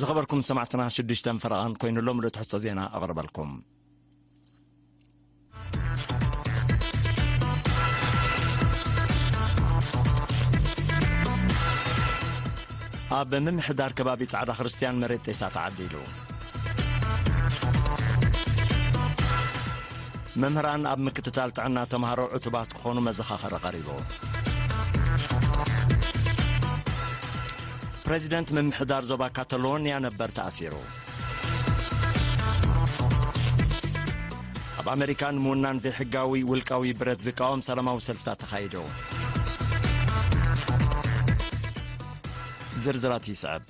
ዝኸበርኩም ሰማዕትና ሽዱሽተን ፈረቓን ኮይኑ ኣሎ ምሉእ ትሕዝቶ ዜና ኣቕርበልኩም። ኣብ ምምሕዳር ከባቢ ጻዕዳ ክርስቲያን መሬት ጤሳ ተዓዲሉ። መምህራን ኣብ ምክትታል ጥዕና ተምሃሮ ዕቱባት ክኾኑ መዘኻኸሪ ቀሪቡ። ፕሬዚደንት ምምሕዳር ዞባ ካታሎንያ ነበር ተኣሲሩ። ኣብ ኣሜሪካ ንምውናን ዘይሕጋዊ ውልቃዊ ብረት ዝቃወም ሰላማዊ ሰልፍታት ተኻይዱ። ዝርዝራት ይስዕብ።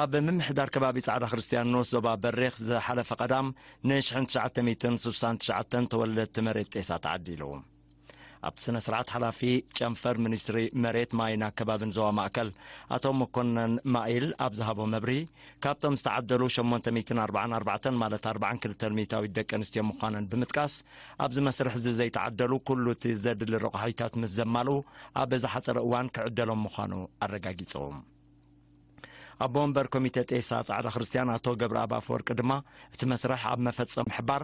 ኣብ ምምሕዳር ከባቢ ጻዕዳ ክርስቲያን ንኡስ ዞባ በሪኽ ዝሓለፈ ቀዳም ን ሽሕን ትሽዓተ ሚእትን ስሳን ትሽዓተን ተወለድቲ መሬት ጤሳ ተዓዲሉ። ኣብቲ ስነ ስርዓት ሓላፊ ጨንፈር ሚኒስትሪ መሬት ማይን ኣከባብን ዞባ ማእከል ኣቶ መኮነን ማኢል ኣብ ዝሃቦ መብርሂ፣ ካብቶም ዝተዓደሉ ሸሞንተ ሚእትን ኣርባዓን ኣርባዕተን ማለት ኣርባዓን ክልተን ሚእታዊት ደቂ ኣንስትዮ ምዃነን ብምጥቃስ፣ ኣብዚ መስርሕ እዚ ዘይተዓደሉ ኩሉ እቲ ዘድሊ ረቑሒታት ምስ ዘማልኡ ኣብ ዝሓጸረ እዋን ክዕደሎም ምዃኑ ኣረጋጊጹ። ኣቦ ወንበር ኮሚተ ጤሳ ጻዕዳ ክርስቲያን ኣቶ ገብረኣብ ኣፈወርቂ ድማ፣ እቲ መስርሕ ኣብ መፈጸም ምሕባር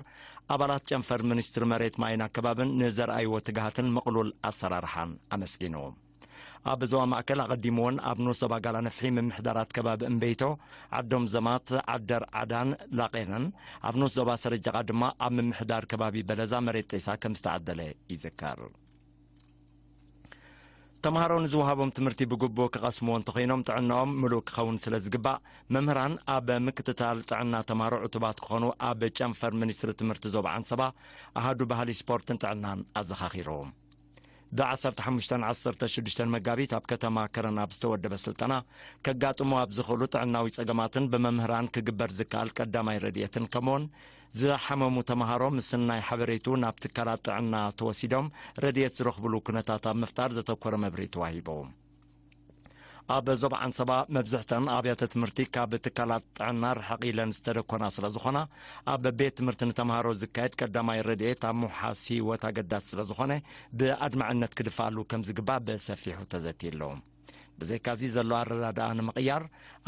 ኣባላት ጨንፈር ሚኒስትሪ መሬት ማይን ኣከባብን ንዘርኣይዎ ትግሃትን ምቕሉል ኣሰራርሓን ኣመስጊኑ። ኣብ ዞባ ማእከል ኣቐዲሙ እውን ኣብ ንኡስ ዞባ ጋላ ነፍሒ ምምሕዳራት ከባቢ እምበይቶ፣ ዓዶም ዘማት፣ ዓደር ዓዳን ላቄነን፣ ኣብ ንኡስ ዞባ ሰረጀቓ ድማ ኣብ ምምሕዳር ከባቢ በለዛ መሬት ጤሳ ከም ዝተዓደለ ይዝከር። ተምሃሮ ንዝወሃቦም ትምህርቲ ብግቡእ ክቐስምዎ እንተኾይኖም ጥዕናኦም ምሉእ ክኸውን ስለ ዝግባእ፣ መምህራን ኣብ ምክትታል ጥዕና ተምሃሮ ዕቱባት ክኾኑ ኣብ ጨንፈር ሚኒስትሪ ትምህርቲ ዞባ ዓንሰባ ኣሃዱ ባህሊ ስፖርትን ጥዕናን ኣዘኻኺሩ። ብ ዓሰርተ ሓሙሽተን ዓሰርተ ሽዱሽተን መጋቢት ኣብ ከተማ ከረን ኣብ ዝተወደበ ስልጠና፣ ከጋጥሙ ኣብ ዝኽእሉ ጥዕናዊ ጸገማትን ብመምህራን ክግበር ዝከኣል ቀዳማይ ረድኤትን ከምኡውን ዝሓመሙ ተምሃሮ ምስናይ ሓበሬቱ ናብ ትካላት ጥዕና ተወሲዶም ረድኤት ዝረኽብሉ ኩነታት ኣብ ምፍጣር ዘተኮረ መብርሂ ተዋሂቡ። ኣብ ዞባ ዓንሰባ መብዝሕተን ኣብያተ ትምህርቲ ካብ ትካላት ጥዕና ርሕቕ ኢለን ዝተደኮና ስለ ዝኾና፣ ኣብ ቤት ትምህርቲ ንተምሃሮ ዝካየድ ቀዳማይ ረድኤት ኣብ ምውሓስ ህይወት ኣገዳሲ ስለ ዝኾነ፣ ብኣድማዕነት ክድፋኣሉ ከም ዝግባእ ብሰፊሑ ተዘትዩ ኣሎ። ብዘይካዚ ዘሎ ኣረዳድኣ ንምቕያር፣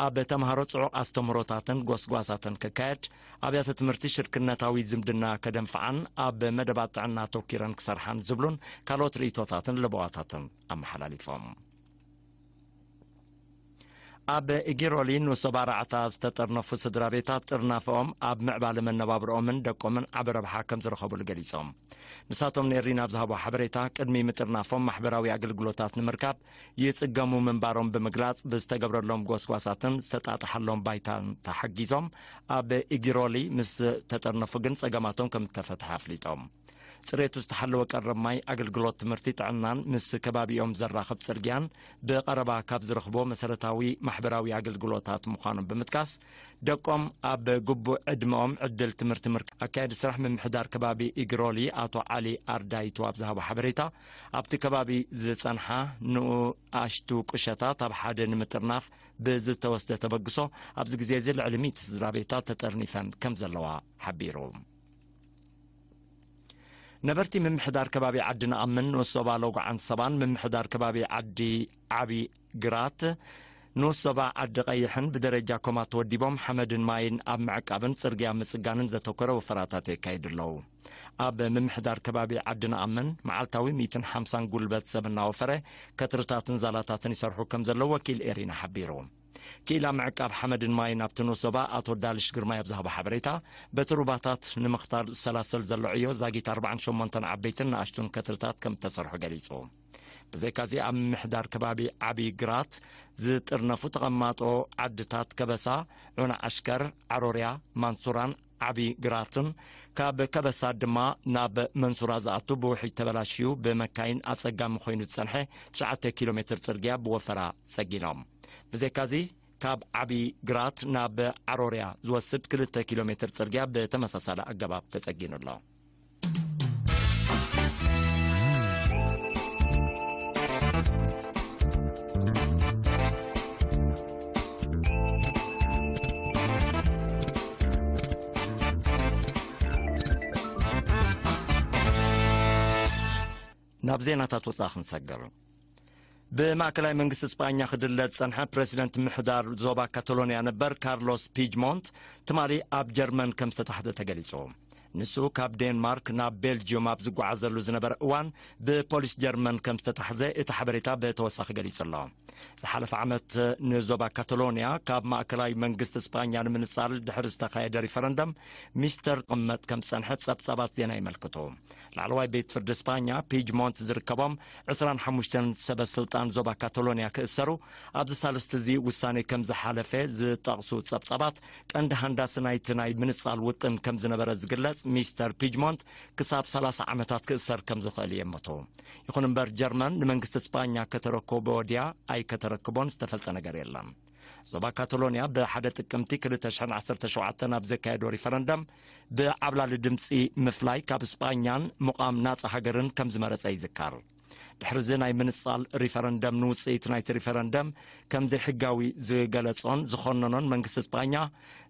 ኣብ ተምሃሮ ጽዑቕ ኣስተምህሮታትን ጎስጓሳትን ክካየድ፣ ኣብያተ ትምህርቲ ሽርክነታዊ ዝምድና ከደንፍዓን ኣብ መደባት ጥዕና ኣተኪረን ክሰርሓን ዝብሉን ካልኦት ርእይቶታትን ለበዋታትን ኣመሓላሊፎም። ኣብ ኢጊሮሊ ንኡስ ዞባ ኣርባዕተ ዝተጠርነፉ ስድራ ቤታት ጥርናፈኦም ኣብ ምዕባለ መነባብርኦምን ደቆምን ዓቢ ረብሓ ከም ዝረኸብሉ ገሊጾም። ንሳቶም ንኤሪና ኣብ ዝሃቦ ሓበሬታ፣ ቅድሚ ምጥርናፎም ማሕበራዊ ኣገልግሎታት ንምርካብ ይጽገሙ ምንባሮም ብምግላጽ፣ ብዝተገብረሎም ጎስጓሳትን ዝተጣጥሓሎም ባይታን ተሓጊዞም ኣብ ኢጊሮሊ ምስ ተጠርነፉ ግን ጸገማቶም ከም እተፈትሐ ኣፍሊጦም። ጽሬቱ ዝተሓለወ ቀረብ ማይ፣ ኣገልግሎት ትምህርቲ ጥዕናን ምስ ከባቢኦም ዘራኽብ ጽርግያን ብቐረባ ካብ ዝረኽብዎ መሰረታዊ ማሕበራዊ ኣገልግሎታት ምዃኖም ብምጥቃስ፣ ደቆም ኣብ ግቡእ ዕድመኦም ዕድል ትምህርቲ ምርካብ ኣካያዲ ስራሕ ምምሕዳር ከባቢ ኢግሮሊ ኣቶ ዓሊ ኣርዳይቱ ኣብ ዝሃቦ ሓበሬታ፣ ኣብቲ ከባቢ ዝጸንሓ ንኣሽቱ ቁሸታት ኣብ ሓደ ንምጥርናፍ ብዝተወስደ ተበግሶ፣ ኣብዚ ግዜ እዚ ልዕሊ ሚእቲ ስድራ ቤታት ተጠርኒፈን ከም ዘለዋ ሓቢሩ። ነበርቲ ምምሕዳር ከባቢ ዓዲ ንኣምን ንኡስ ዞባ ሎጉዓን ሰባን ምምሕዳር ከባቢ ዓዲ ዓቢ ግራት ንኡስ ዞባ ዓዲ ቀይሕን ብደረጃ ኮማ ተወዲቦም ሓመድን ማይን ኣብ ምዕቃብን ጽርግያ ምጽጋንን ዘተኮረ ወፈራታት የካይዱ ኣለዉ። ኣብ ምምሕዳር ከባቢ ዓዲ ንኣምን መዓልታዊ ሚእትን ሓምሳን ጉልበት ሰብ እናወፈረ ከትርታትን ዛላታትን ይሰርሑ ከም ዘለዉ ወኪል ኤሪና ሓቢሩ። ክኢላ ምዕቃብ ሓመድን ማይን ኣብቲ ንኡስ ዞባ ኣቶ ዳልሽ ግርማይ ኣብ ዝሃቦ ሓበሬታ፣ በቲ ሩባታት ንምኽታል ዝሰላሰል ዘሎ ዕዮ ዛጊት ኣርባዓን ሸሞንተን ዓበይትን ንኣሽቱን ከትርታት ከም እተሰርሑ ገሊጹ። ብዘይካዚ ኣብ ምምሕዳር ከባቢ ዓቢ ግራት ዝጥርነፉ ተቐማጦ ዓድታት ከበሳ፣ ዑና ዓሽከር፣ ዓሮርያ፣ ማንሱራን ዓቢ ግራትን፣ ካብ ከበሳ ድማ ናብ መንሱራ ዝኣቱ ብውሕጅ ተበላሽዩ ብመካይን ኣጸጋሚ ኮይኑ ዝጸንሐ ትሽዓተ ኪሎ ሜትር ጽርግያ ብወፈራ ጸጊኖም። ብዘይካዚ፣ ካብ ዓቢ ግራት ናብ ዓሮርያ ዝወስድ ክልተ ኪሎ ሜትር ጽርግያ ብተመሳሳሊ ኣገባብ ተጸጊኑ ኣሎ። ናብ ዜናታት ወጻኢ ክንሰግር። ብማእከላይ መንግስቲ ስጳኛ ክድለ ዝጸንሐ ፕረሲደንት ምሕዳር ዞባ ካታሎንያ ነበር ካርሎስ ፒጅሞንት ትማሊ ኣብ ጀርመን ከም ዝተታሕዘ ተገሊጹ። ንሱ ካብ ዴንማርክ ናብ ቤልጅዩም ኣብ ዝጓዓዘሉ ዝነበረ እዋን ብፖሊስ ጀርመን ከም ዝተታሕዘ እቲ ሓበሬታ ብተወሳኺ ገሊጹ ኣሎ። ዝሓለፈ ዓመት ንዞባ ካታሎንያ ካብ ማእከላይ መንግስቲ ስጳኛ ንምንጻል ድሕሪ ዝተኻየደ ሪፈረንደም ሚስተር ቅመጥ ከም ዝጸንሐ ጸብጻባት ዜና ይመልክቱ። ላዕለዋይ ቤት ፍርዲ ስጳኛ ፒጅሞንት ዝርከቦም ዕስራን ሓሙሽተን ሰበ ስልጣን ዞባ ካታሎንያ ክእሰሩ ኣብዚ ሳልስቲ እዚ ውሳኔ ከም ዝሓለፈ ዝጠቕሱ ጸብጻባት ቀንዲ ሃንዳሲ ናይቲ ናይ ምንጻል ውጥን ከም ዝነበረ ዝግለጽ ሚስተር ፒጅሞንት ክሳብ ሰላሳ ዓመታት ክእሰር ከም ዝኽእል ይእምቱ። ይኹን እምበር ጀርመን ንመንግስቲ ስጳኛ ከተረክቦ ድያ ኣይከተረክቦን ዝተፈልጠ ነገር የለን። ዞባ ካታሎንያ ብሓደ ጥቅምቲ ክልተ ሽሕን ዓሰርተ ሸውዓተን ኣብ ዘካየዶ ሪፈረንደም ብዓብላሊ ድምፂ ምፍላይ ካብ ስጳኛን ምቋም ናፃ ሃገርን ከም ዝመረፀ ይዝከር። ድሕሪ እዚ ናይ ምንፃል ሪፈረንደም ንውፅኢት ናይቲ ሪፈረንደም ከም ዘይሕጋዊ ዝገለጾን ዝኾነኖን መንግስቲ ስጳኛ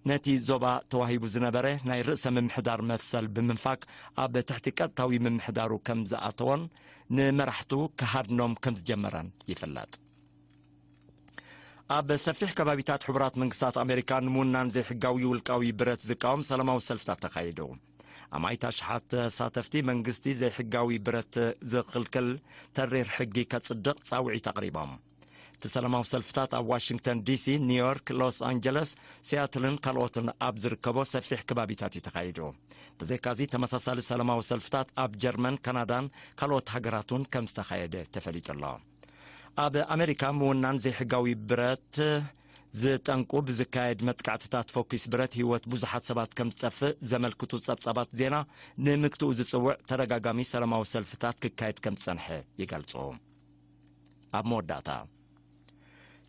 ነቲ ዞባ ተዋሂቡ ዝነበረ ናይ ርእሰ ምምሕዳር መሰል ብምንፋግ ኣብ ትሕቲ ቀጥታዊ ምምሕዳሩ ከም ዝኣተወን ንመራሕቱ ክሃድኖም ከም ዝጀመረን ይፍለጥ። ኣብ ሰፊሕ ከባቢታት ሕቡራት መንግስታት ኣሜሪካ ንምውናን ዘይሕጋዊ ውልቃዊ ብረት ዝቃወም ሰላማዊ ሰልፍታት ተኻይዱ። ኣማኢት ኣሽሓት ተሳተፍቲ መንግስቲ ዘይሕጋዊ ብረት ዝኽልክል ተሪር ሕጊ ከጽድቕ ጻውዒት ኣቕሪቦም። እቲ ሰላማዊ ሰልፍታት ኣብ ዋሽንግተን ዲሲ፣ ኒውዮርክ፣ ሎስ ኣንጀለስ፣ ሲያትልን ካልኦትን ኣብ ዝርከቦ ሰፊሕ ከባቢታት እዩ ተኻይዱ። ብዘይካዚ ተመሳሳሊ ሰላማዊ ሰልፍታት ኣብ ጀርመን፣ ካናዳን ካልኦት ሃገራት እውን ከም ዝተኻየደ ተፈሊጡ ኣሎ። ኣብ ኣሜሪካ ምውናን ዘይሕጋዊ ብረት ዝጠንቁ ብዝካየድ መጥቃዕትታት ፎኪስ ብረት ህይወት ብዙሓት ሰባት ከም ዝጠፍእ ዘመልክቱ ጸብጻባት ዜና ንምግትኡ ዝጽውዕ ተደጋጋሚ ሰላማዊ ሰልፍታት ክካየድ ከም ዝጸንሐ ይገልጹ። ኣብ መወዳእታ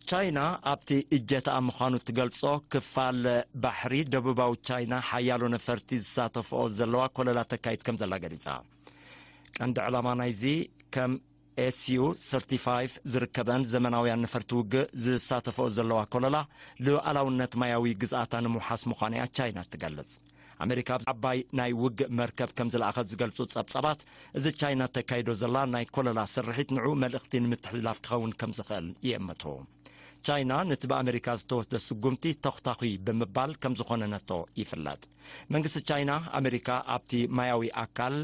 ቻይና ኣብቲ እጀታኣ ምዃኑ እትገልጾ ክፋል ባሕሪ ደቡባዊ ቻይና ሓያሎ ነፈርቲ ዝሳተፍኦ ዘለዋ ኮለላ ተካይድ ከም ዘላ ገሊጻ። ቀንዲ ዕላማ ናይዚ ከም ኤስዩ ሰርቲፋይቭ ዝርከበን ዘመናውያን ነፈርቲ ውግእ ዝሳተፍኦ ዘለዋ ኮለላ ሉዓላውነት ማያዊ ግዝኣታ ንምውሓስ ምዃኑ እያ ቻይና እትገልጽ። ኣሜሪካ ኣብ ዓባይ ናይ ውግእ መርከብ ከም ዝለኣኸት ዝገልጹ ጸብጻባት፣ እዚ ቻይና ተካይዶ ዘላ ናይ ኮለላ ስርሒት ንዑ መልእኽቲ ንምትሕልላፍ ክኸውን ከም ዝኽእል ይእምቱ። ቻይና ነቲ ብኣሜሪካ ዝተወስደ ስጉምቲ ተኹታኹይ ብምባል ከም ዝኾነነቶ ይፍለጥ። መንግስቲ ቻይና ኣሜሪካ ኣብቲ ማያዊ ኣካል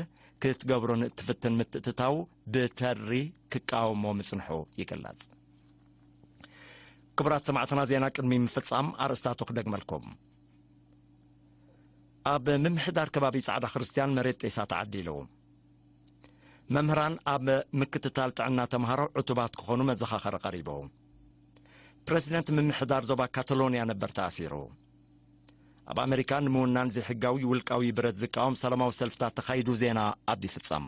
ክትገብሮ ንእትፍትን ምትእትታው ብተሪ ክቃወሞ ምጽንሑ ይግለጽ። ክቡራት ሰማዕትና፣ ዜና ቅድሚ ምፍጻም ኣርእስታቱ ክደግመልኩም። ኣብ ምምሕዳር ከባቢ ጻዕዳ ክርስቲያን መሬት ጤሳ ተዓዲሉ። መምህራን ኣብ ምክትታል ጥዕና ተምሃሮ ዕቱባት ክኾኑ መዘኻኸሪ ቀሪቡ። ፕረዚደንት ምምሕዳር ዞባ ካታሎንያ ነበር ተኣሲሩ። ኣብ ኣሜሪካ ንምውናን ዘይሕጋዊ ውልቃዊ ብረት ዝቃወም ሰላማዊ ሰልፍታት ተኻይዱ። ዜና ኣብ ይፍጸም።